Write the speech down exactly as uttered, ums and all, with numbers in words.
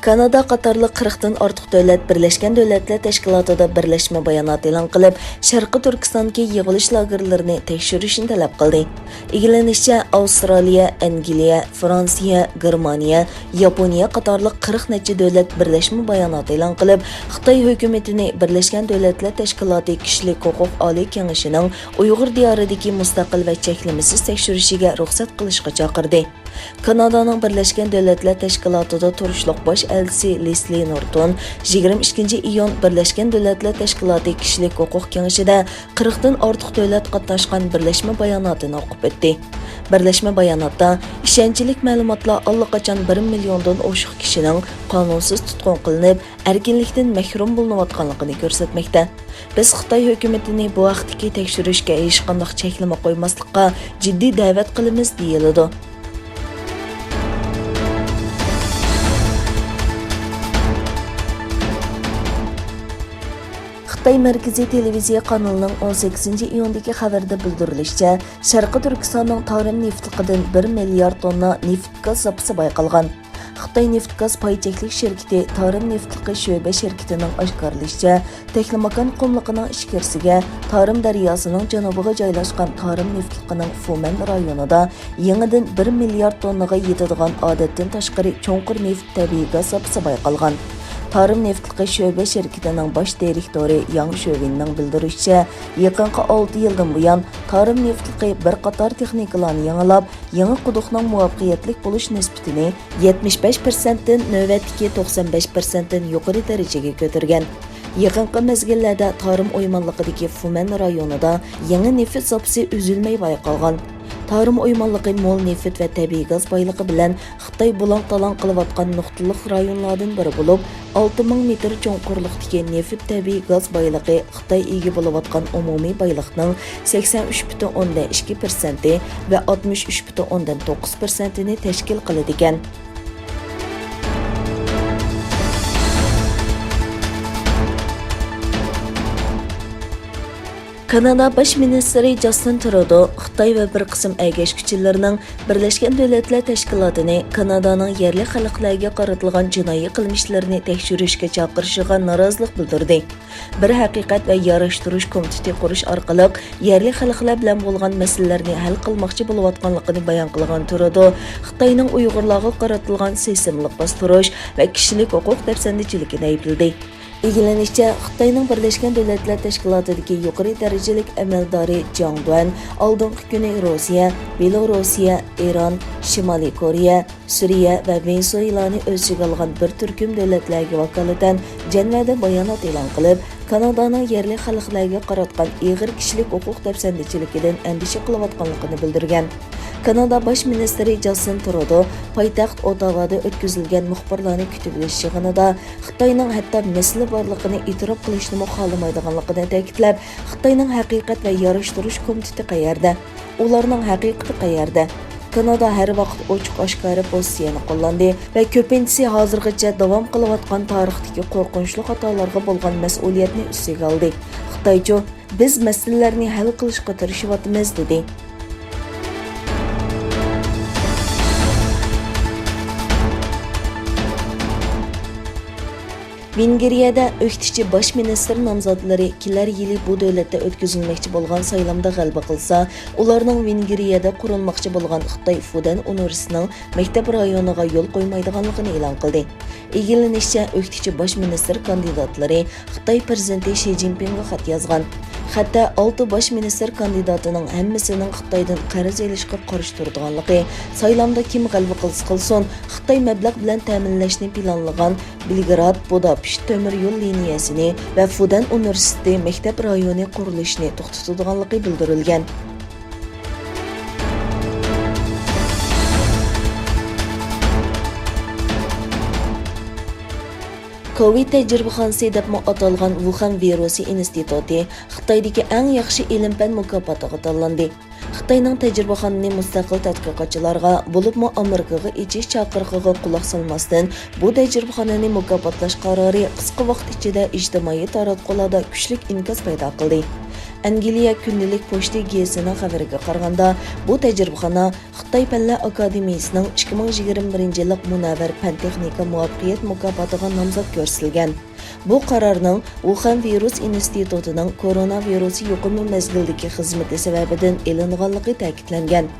كانادا قاتارلىق قىرىقتىن ئارتۇق دۆلەت بىرلەشكەن دۆلەتلەر تەشكىلاتىدا بىرلەشمە بايانات ئېلان قىلىپ، شەرقىي تۈركىستاندىكى يىغىۋېلىش لاگېرلىرىنى تەكشۈرۈشنى تەلەپ قىلدى. ئىگىلىنىشىچە، ئاۋسترالىيە، ئەنگلىيە، فرانسىيە، گېرمانىيە، ياپونىيە قاتارلىق قىرىق نەچچە دۆلەت بىرلەشمە بايانات ئېلان قىلىپ، خىتاي ھۆكۈمىتىنى بىرلەشكەن دۆلەتلەر تەشكىلاتى كىشىلىك ھوقۇق ئالىي كېڭىشىنىڭ ئۇيغۇر دىيارىدىكى مۇستەقىل ۋە چەكلىمىسىز تەكشۈرۈشىگە رۇخسەت قىلىشقا چاقىردى. كانادانىڭ بىرلەشكەن دۆلەتلەر تەشكىلاتىدا تۇرۇشلۇق باش ئەلچىسى لېسلى نورتون يىگىرمە ئىككىنچى ئىيۇن بىرلەشكەن دۆلەتلەر تەشكىلاتى كىشىلىك ھوقۇق كېڭىشىدە قىرىقتىن ئارتۇق دۆلەت قاتناشقان بىرلەشمە باياناتىنى ئوقۇپ ئۆتتى. بىرلەشمە باياناتتا، ئىشەنچلىك مەلۇماتلار ئاللىقاچان بىر مىليوندىن ئوشۇق كىشىنىڭ قانۇنسىز تۇتقۇن قىلىنىپ، ئەركىنلىكتىن مەھرۇم بولۇنۇۋاتقانلىقىنى كۆرسەتمەكتە. بىز خىتاي ھۆكۈمىتىنى بۇ ھەقتىكى تەكشۈرۈشكە ھېچقانداق چەكلىمە قويماسلىققا جىددىي دەۋەت قىلىمىز، دېيىلىدۇ. خىتاي مەركىزىي تېلېۋىزىيە قانىلىنىڭ ئون سەككىزىنچى ئىيۇندىكى خەۋىرىدە بىلدۈرۈلۈشىچە، شەرقىي تۈركىستاننىڭ تارىم نېفىتلىقىدىن بىر مىليارد توننا نېفىت گاز زاپىسى بايقالغان. خىتاي نېفىت گاز پاي چەكلىك شىركىتى تارىم نېفىتلىقى شۆبە شىركىتىنىڭ ئاشكارىلىشىچە، تەكلىماكان قۇملۇقىنىڭ ئىچكىرىسىگە، تارىم دەرياسىنىڭ جەنۇبىغا جايلاشقان تارىم نېفىتلىقىنىڭ فۇمەن رايونىدا يېڭىدىن بىر مىليارد توننىغا يېتىدىغان ئادەتتىن تاشقىرى چوڭقۇر نېفىت تەبىئىي گاز زاپىسى بايقالغان. تارىم نېفىتلىقى شۆبە شىركىتىنىڭ باش دىرېكتورى ياڭ شۆۋېننىڭ بىلدۈرۈشىچە، يېقىنقى ئالتە يىلدىن بۇيان، تارىم نېفىتلىقى بىر قاتار تېخنىكىلارنى يېڭىلاپ، يېڭى قۇدۇقنىڭ مۇۋەپپەقىيەتلىك بولۇش نىسبىتىنى يەتمىش بەش پىرسەنتتىن نۆۋەتتىكى توقسان بەش پىرسەنتتىن يۇقىرى دەرىجىگە كۆتۈرگەن. يېقىنقى مەزگىللەردە تارىم ئويمانلىقىدىكى فۇمەن رايونىدا يېڭى نېفىت زاپىسى ئۈزۈلمەي بايقالغان. تارىم ئويمانلىقى مول نېفىت ۋە تەبىئىي گاز بايلىقى بىلەن خىتاي بۇلاڭ-تالاڭ قىلىۋاتقان نۇقتىلىق رايونلاردىن بىرى بولۇپ، ئالتە مىڭ مېتىر چوڭقۇرلۇقتىكى نېفىت تەبىئىي گاز بايلىقى خىتاي ئىگە بولۇۋاتقان ئومۇمىي بايلىقنىڭ سەكسەن ئۈچ پۈتۈن ئوندىن ئىككى پىرسەنتى ۋە ئاتمىش ئۈچ پۈتۈن ئوندىن توققۇز پىرسەنتىنى تەشكىل قىلىدىكەن. كانادا باش مىنىستىرى جاستىن ترۇدو خىتاي ۋە بىر قىسىم ئەگەشكۈچىلىرىنىڭ بىرلەشكەن دۆلەتلەر تەشكىلاتىنى كانادانىڭ يەرلىك خەلقلەرگە قارىتىلغان جىنايى قىلمىشلىرىنى تەكشۈرۈشكە چاقىرىشىغا نارازىلىق بىلدۈردى. بىر ھەقىقەت ۋە ياراشتۇرۇش كومىتېتى قۇرۇش ئارقىلىق يەرلىك خەلقلەر بىلەن بولغان مەسىلىلەرنى ھەل قىلماقچى بولۇۋاتقانلىقىنى بايان قىلغان ترۇدو خىتاينىڭ ئۇيغۇرلارغا قارىتىلغان سىستېمىلىق باستۇرۇش ۋە كىشىلىك ھوقۇق دەپسەندىچىلىكىنى ئەيىبلىدى. ئىگىلىنىشىچە، خىتاينىڭ بىرلەشكەن دۆلەتلەر تەشكىلاتىدىكى يۇقىرى دەرىجىلىك ئەمەلدارى جاڭ دۇەن ئالدىنقى كۈنى روسىيە، بېلوروسىيە، ئىران، شىمالىي كورېيە، سۈرىيە ۋە ۋېنېزۇېلانى ئۆز ئىچىگە ئالغان بىر تۈركۈم دۆلەتلەرگە ۋاكالىتەن جەنۋەدە بايانات ئېلان قىلىپ، كانادانىڭ يەرلىك خەلقلەرگە قاراتقان ئېغىر كىشىلىك ھوقۇق دەپسەندىچىلىكىدىن ئەندىشە قىلىۋاتقانلىقىنى بىلدۈرگەن. كانادا باش مىنىستىرى جاستىن ترۇدو پايتەخت ئوتاۋادا ئۆتكۈزۈلگەن مۇخبىرلارنى كۈتۈۋېلىش يىغىنىدا خىتاينىڭ ھەتتا مەسىلە بارلىقىنى ئېتىراپ قىلىشنىمۇ خالىمايدىغانلىقىنى تەكىتلەپ، خىتاينىڭ ھەقىقەت ۋە ياراشتۇرۇش كومىتېتى قەيەردە؟ ئۇلارنىڭ ھەقىقىتى قەيەردە؟ كانادا ھەر ۋاقىت ئوچۇق-ئاشكارا پوزىتسىيەنى قوللاندى ۋە كۆپىنچىسى ھازىرغىچە داۋام قىلىۋاتقان تارىختىكى قورقۇنچلۇق خاتالارغا بولغان مەسئۇلىيەتنى ئۈستىگە ئالدى. خىتايچۇ، بىز مەسىلىلەرنى ھەل قىلىشقا تىرىشىۋاتىمىز، دېدى. ۋېنگرىيەدە ئۆكتىچى باش مىنىستىر نامزاتلىرى كېلەر يىلى بۇ دۆلەتتە ئۆتكۈزۈلمەكچى بولغان سايلامدا غەلىبە قىلسا، ئۇلارنىڭ ۋېنگرىيەدە قۇرۇلماقچى بولغان خىتاي فۇدەن ئۇنىۋېرسىتېتىنىڭ مەكتەپ رايونىغا يول قويمايدىغانلىقىنى ئېلان قىلدى. ئىگىلىنىشىچە، ئۆكتىچى باش مىنىستىر كاندىداتلىرى خىتاي پىرېزىدېنتى شى جىنپىڭغا خەت يازغان. خەتتە ئالتە باش مىنىستىر كاندىداتىنىڭ ھەممىسىنىڭ خىتايدىن قەرز ئېلىشقا قارشى تۇرىدىغانلىقى، سايلامدا كىم غەلىبە قىلسا قىلسۇن، خىتاي مەبلەغ بىلەن تەمىنلەشنى پىلانلىغان بېلگراد، بۇداپېشت تۆمۈر يول لىنىيەسىنى ۋە فۇدەن ئۇنىۋېرسىتېتى مەكتەپ رايونى قۇرۇلۇشىنى توختىتىدىغانلىقى بىلدۈرۈلگەن. كوۋىد تەجرىبىخانىسى دەپمۇ ئاتالغان ۋۇخەن ۋىرۇسى ئىنستىتۇتى خىتايدىكى ئەڭ ياخشى ئىلىم-پەن مۇكاپاتىغا تاللاندى. خىتاينىڭ تەجرىبىخانىنى مۇستەقىل تەتقىقاتچىلارغا، بولۇپمۇ ئامېرىكىغا ئېچىش چاقىرىقىغا قۇلاق سالماستىن، بۇ تەجرىبىخانىنى مۇكاپاتلاش قارارى قىسقا ۋاقىت ئىچىدە ئىجتىمائىي تاراتقۇلاردا كۈچلۈك ئىنكاس پەيدا قىلدى. ئەنگلىيە كۈندىلىك پوچتى گېزىتىنىڭ خەۋىرىگە قارىغاندا، بۇ تەجرىبىخانا خىتاي پەنلەر ئاكادېمىيىسىنىڭ ئىككى مىڭ يىگىرمە بىرىنچى يىللىق مۇنەۋۋەر پەن-تېخنىكا مۇۋەپپەقىيەت مۇكاپاتىغا نامزات كۆرسىتىلگەن. بۇ قارارنىڭ ۋۇخەن ۋىرۇس ئىنستىتۇتىنىڭ كورونا ۋىرۇسى يۇقۇمى مەزگىلىدىكى خىزمىتى سەۋەبىدىن ئېلىنغانلىقى تەكىتلەنگەن.